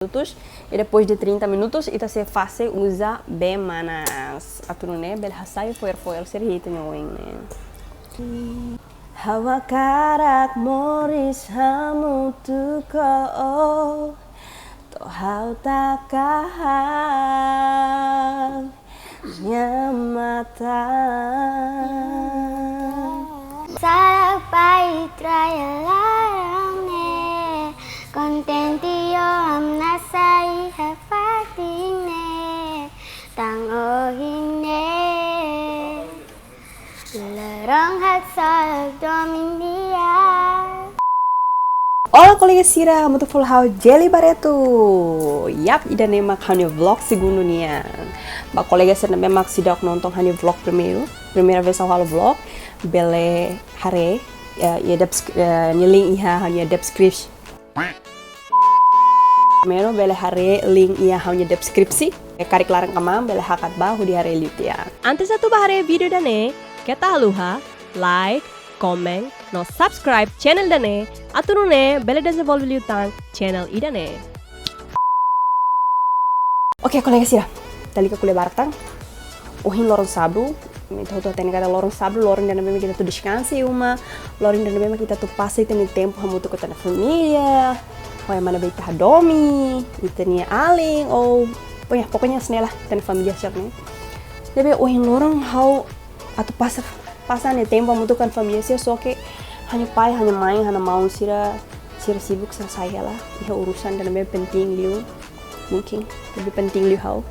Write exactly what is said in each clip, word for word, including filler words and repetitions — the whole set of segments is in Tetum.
minutos, e depois de trinta minutos, ita sei fase uza bee manas. Atu nune'e bele hasai fo'er-fo'er sira iha ita-nia oin ne'e. Ha'u hakarak moris hamutuk ho ó, to'o ha'u taka ha'u nia matan. Sala pai trai laran ne'e, kontente ho ami-nia saida iha fatin ne'e, tan ohin ne'e. Loron haksolok domin di'ak. Olá, kolega sira, hamutuk fali ho ha'u Jelly Barreto. Yap, ida-ne'e mak ha'u-nia vlog segundu nian. Ba kolega sira ne'ebé mak seidauk nonton ha'u-nia vlog primeiru, primeira vez ha'u halo vlog, bele haree, eh, iha debs-, eh, nia link iha ha'u-nia description. Primeiru bele haree link iha ha'u-nia deskripsi. Karik laran kmaan bele hakat bá hodi haree liu tiha. Antes atu bá haree vídeo ida-ne'e, keta haluha like, komen, no subscribe channel ida-ne'e, atu nune'e bele dezenvolve liután channel ida-ne'e. Oke, kolega sira, lalika ko'alia barak tan. Ohin loron sábadu, ita hotu hatene katak loron sábadu, loron ida ne'ebé mak ita atu deskansa iha uma, loron ida ne'ebé mak ita atu pasa ita-nia tempu hamutuk ho ita-nia família, ho ema ne'ebé ita hadomi, ita-nia alin, ou, pokoknya, pokoknya hanesan ne'e lah, ita-nia família sira ne'e. Ne'ebé ohin loron ha'u atu pasa, pasa ha'u-nia tempu hamutuk ho família sira, só ke ha'u-nia pai, ha'u-nia mãe, ha'u-nia maun sira, sira sibuk selesai hela iha urusan ida ne'ebé penting liu, mungkin lebih penting liu ha'u.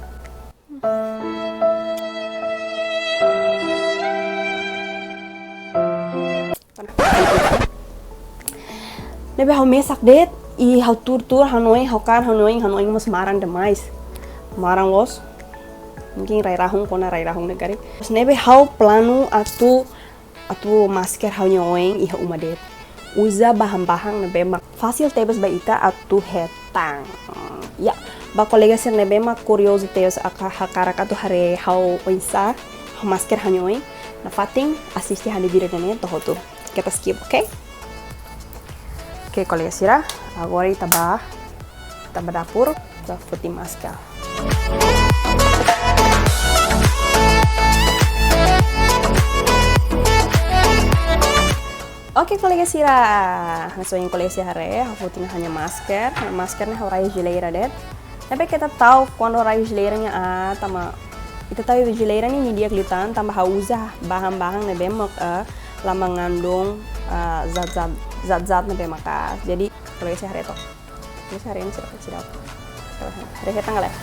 Ne'ebé ha'u mesak de'it, i ha'u tuur-tuur, ha'u-nia oin, ha'u kaer ha'u-nia oin, ha'u-nia oin mós maran demais. Maran loos. Mungkin rai-rahun, kona rai-rahun ne'e karik. Ne'ebé ha'u planu atu, atu masker ha'u-nia oin iha uma de'it. Uza bahan-bahan ne'ebé mak fasil tebes ba ita atu hetan. Ya, ba kolega sira ne'ebé mak kuriozu tebes atu hakarak atu haree ha'u oinsá ha'u masker ha'u-nia oin, nafatin asiste ha'u-nia vídeo ida-ne'e to'o hotu. Keta skip, oke? Oke, kolega sira, agora ita bá, ita bá dapur, ita foti masker. Oke, kolega sira, hanesan ohin kolega sira haree, ha'u foti ha'u-nia masker, masker ne'e ha'u rai iha jeleira de'it. Tapi keta ta'uk kuandu rai iha jeleira ne'e, ah, tanba ita ta'uk iha jeleira ne'e nia di'ak liután, tanba ha'u uza bahan-bahan ne'ebé mak, eh, la mengandung, eh, zat-zat, zat-zat ne'ebé maka'as. Jadi, kolega sira haree to'ok. Kolega sira haree ne'e sira, sira. Haree hetan ka lae?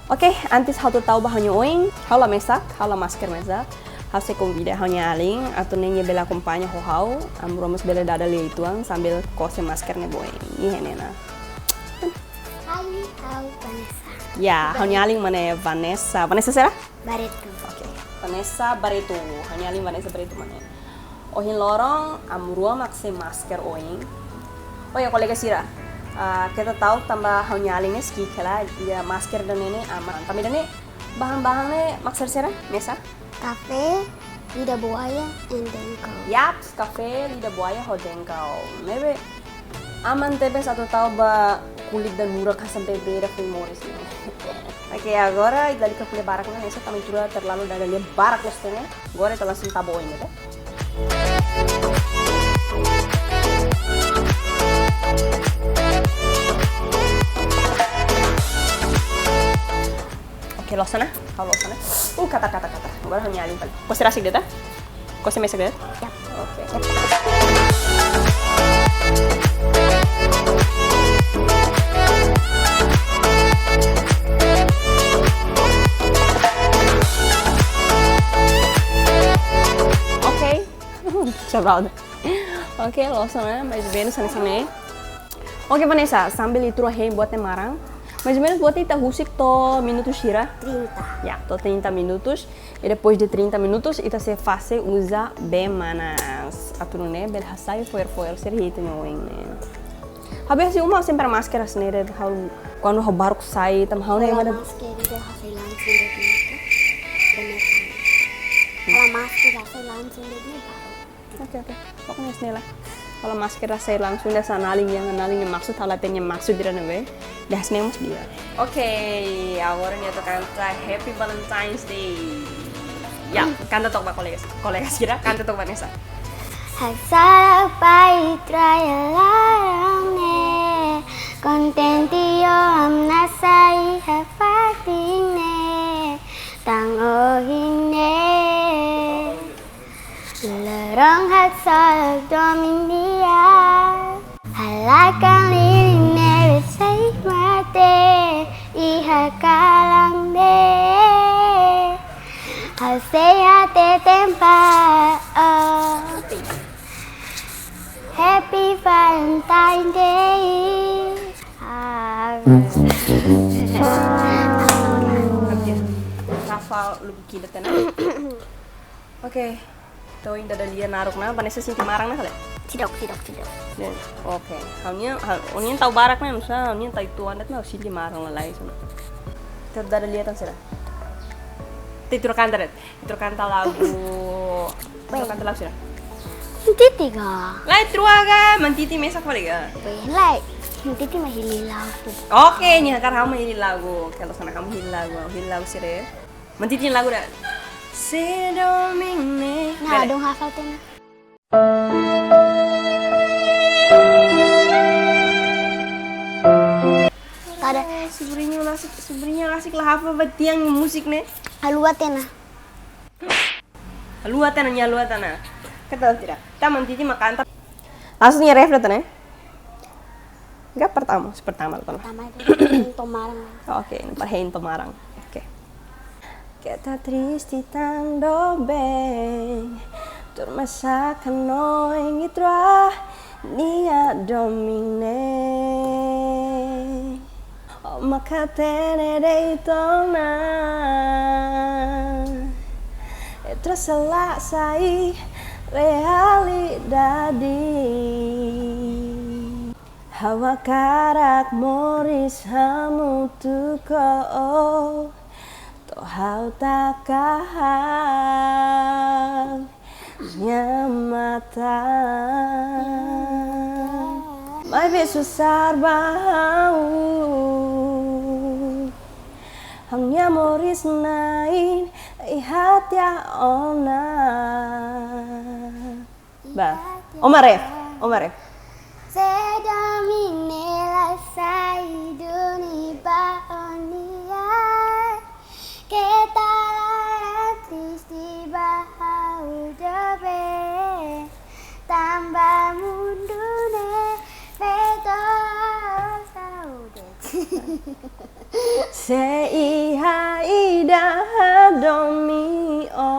Oke, antes ha'u atu tau ba ha'u-nia oin, ha'u la mesak, ha'u la masker mesak. Ha'u sei konvida ha'u-nia alin, atu nune'e nia bele akompaña ho ha'u, ami rua mós bele dada lia uitoan sambil kose masker ne'e ba oin. Nia ne'e ona. Hai, ha'u Vanessa. Ya, ha'u-nia alin mak ne'e Vanessa. Vanessa saida? Barreto. Oke. Vanessa Barreto. Ha'u-nia alin Vanessa Barreto mak ne'e. Ohin loron, ami rua mak sei masker oin. Oh ya, kolega sira. Ah, keta ta'uk tanba ha'u-nia alin ne'e skik hela, nia masker ida-ne'e ne'e aman. Tanba ida-ne'e bahan-bahan ne'e mak saida-saida, Nessa? Kafé, lidah buaya, and dengkau. Yaps, kafé, lidah buaya, ho dengkau. Ne'ebé aman tebes atu tau ba kulit danurak hanesan bebé ida foin moris ne'e. Oke, agora lalika ko'alia barak ona, Nessa, tanba ita rua terlalu dada lia barak loos tiha ona. Agora ita langsung tau ba oin, oke? Oke, loos ona. Ha'u loos ona. Uh, katar, katar, katar. Agora ha'u-nia alin fali. Kose rasik de'it, ah? Kose mesak de'it? Yap. Oke. Oke. Sebrau. Oke, loos ona, mais ou menos hanesan ne'e. Oke, Vanessa, sambil ita rua hein buat ne'e maran. Mais ou menos buat ita husik to'o minutus hira? Trinta. Ya, to'o trinta minutus. E depois de trinta minutus, ita sei fase uza bee manas. Atu nune'e bele hasai fo'er-fo'er sira iha ita-nia oin ne'e. Ha'u iha uma sempre masker hanesan ne'e, ha'u kuandu ha'u baruk sai, tanba ha'u ne'e. Ha'u la masker, ita hasai langsung de'it. Benar. Ha'u la masker, hasai langsung de'it. Oke, oke. Pokoknya hanesan ne'e lah. Kalau masker rasai langsung ida sa nalin yang nalin yang maksud, halo hatene maksud ida ne'ebé. Dah senemos dia. Oke, agora nia atu kanta Happy Valentine's Day. Ya, kanta took ba kolega, kolega sira, kanta took ba Nesa. Haksolok ba ita-nia laran ne'e, kontente ona ami-nia saida iha fatin ne'e, tan ohin ne'e. Loron haksolok domin di'ak. Halo kalan ne'ebé sei mate iha kalan ne'e. Ha'u sei hatete ba ó. Happy Valentine's Day. Ah. Rafael, lu bikin tena. Oke. Entaun, ida-idak lia naruk ona, Vanessa sente maran ona ka lae? Seidauk, seidauk, seidauk. Ne'e, oke. Ha'u-nian, ha'u, ó-nian tau barak ne'e, nusa, ha'u-nian tau uitoan de'it, ha'u sente maran lalais ona. Ida-idak lia tan sira. Ita tuur kanta de'it. Ita tuur kanta lagu. Ita tuur kanta lagu sira. Mantiti ka? Lae, ita rua ka, Mantiti mesak fali ka? Weh, lae. Mantiti mak hili lagu. Oke, nia hakarak ha'u mak hili lagu. Kalau sana kamu hili lagu, hili lagu sira. Mantiti lagu ida. Se domin ne'e. Nah, bele. Dong hafal tiha ona. Tada. Eh, sobrinho la asik, sobrinho la asik la hafal ba tiang musik ne'e. Haluha tiha ona. Haluha tiha ona, nia haluha tiha ona. Kata tidak. Ita Mantiti mak kanta. Langsung nia ref tiha ona. Enggak pertama, si pertama, pertama. Pertama itu, hein to'o maran. Oke, ini para hein to'o maran. Oke. Keta triste tan doben, tuur mesak hanoin ita rua nia domin ne'e. Ó mak hatene de'it ona, ita rua sei la sai realidade. Ha'u hakarak moris hamutuk ho ó, to'o ha'u taka ha'u-nia matan. Maibé susar ba ha'u, ha'u-nia moris na'in iha tiha ona. Ba. Ó mak ref, ó mak ref. Se domin ne'e la sai duni ba ó-nian. Keta laran triste ba ha'u doben. Tanba mundu ne'e feto saúde. Sei iha ida hadomi ó.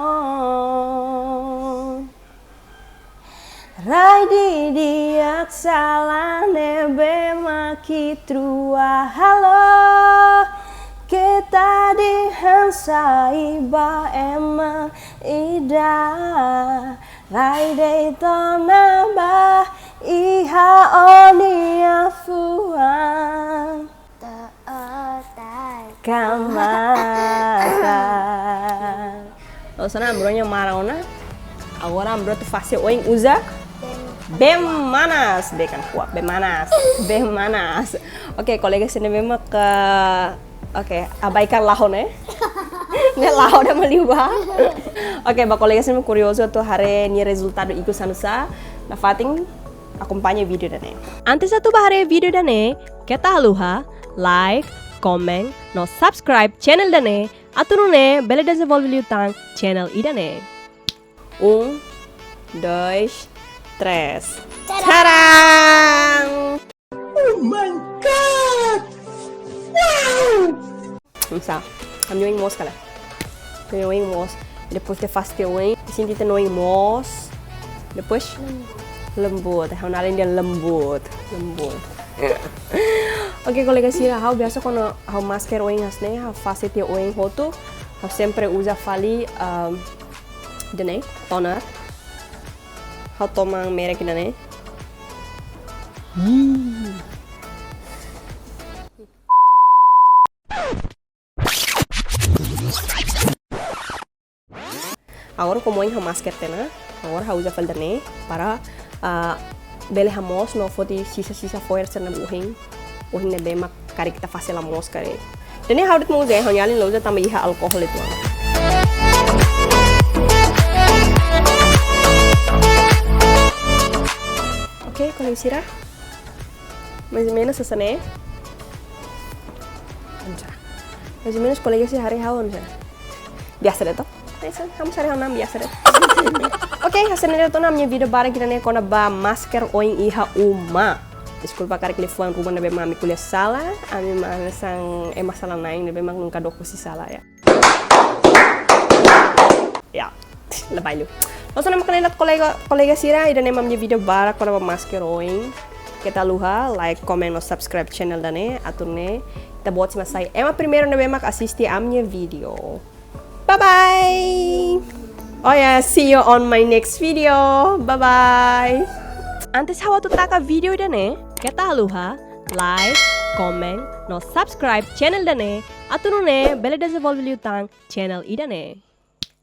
Rai didi'ak sala ne'ebé mak ita rua halo. Keta dehan sai ba ema ida. Rai de'it ona ba iha ó-nia fuan. To'o taka matan. Loos ona, amró-nia maran ona. Agora amró atu fase oin uza bee manas. Bee kan kuak, bee manas. Bee manas. Oke, kolega sira ne'ebé maka, oke, abaikan lahó ne'e. Ne'e lahó ida mak liu ba. Oke, ba kolega sira ne'ebé kuriozu atu haree nia rezultadu ikus hanusa, nafatin akompaña vídeo ida-ne'e. Antes atu ba haree vídeo ida-ne'e, keta haluha like, komen, no subscribe channel ida-ne'e, atu nune'e bele dezenvolve liután channel ida-ne'e. Um, dois, três. Tcharam! Tcharam! Oh my God! Wow! Hanesan, ha'u-nia oin moos ka lae? Ha'u-nia oin moos. Depois de fase tiha oin, sente tiha oin moos. Depois? Lembut. Lembut. Ha'u-nia alin dehan lembut. Lembut. Oke, kolega sira, ha'u biasa kuandu ha'u masker oin hanesan ne'e, ha'u fase tiha oin hotu, ha'u sempre uza fali, ehm, ida-ne'e, toner. Ha'u toman merek ida-ne'e. Hmm. Agora komu oin ha'u masker tiha ona, agora ha'u uza fali ida-ne'e para, ah, bele hamoos no foti sisa-sisa fo'er sira-ne'e ba ohin. Ohin ne'ebé mak karik ita fase la moos karik. Ida-ne'e ha'u de'it mak uza, ha'u-nia alin la uza tanba iha alkohol uitoan. Oke, kolega sira. Mais ou menus hanesan ne'e. Anca. Mais ou menus kolega sira haree ha'u hanesan. Biasa de'it to. Hanesan, ha'u mós haree ha'u-nia an biasa de'it. Oke, hanesan ne'e de'it ona ami-nia vídeo badak ida-ne'e kona-ba masker oin iha uma. Deskulpa karik liafuan ruma ne'ebé mak ami ko'alia sala, ami mak hanesan ema sala-na'in ne'ebé mak nunka dook husi sala ya. Ya, la balu. Loos ona mak ne'e de'it kolega, kolega sira, ida-ne'e mak ami-nia vídeo badak kona-ba masker oin. Keta haluha, like, comment, no subscribe channel ida-ne'e, atu nune'e ita-boot sira sai ema primeiru ne'ebé mak asiste ami-nia vídeo. Bye bye. Oh yeah, see you on my next video. Bye bye. Antes ha'u atu taka vídeo ida-ne'e, keta haluha, like, comment, no subscribe channel ida-ne'e, atu nune'e bele dezenvolve liután channel ida-ne'e.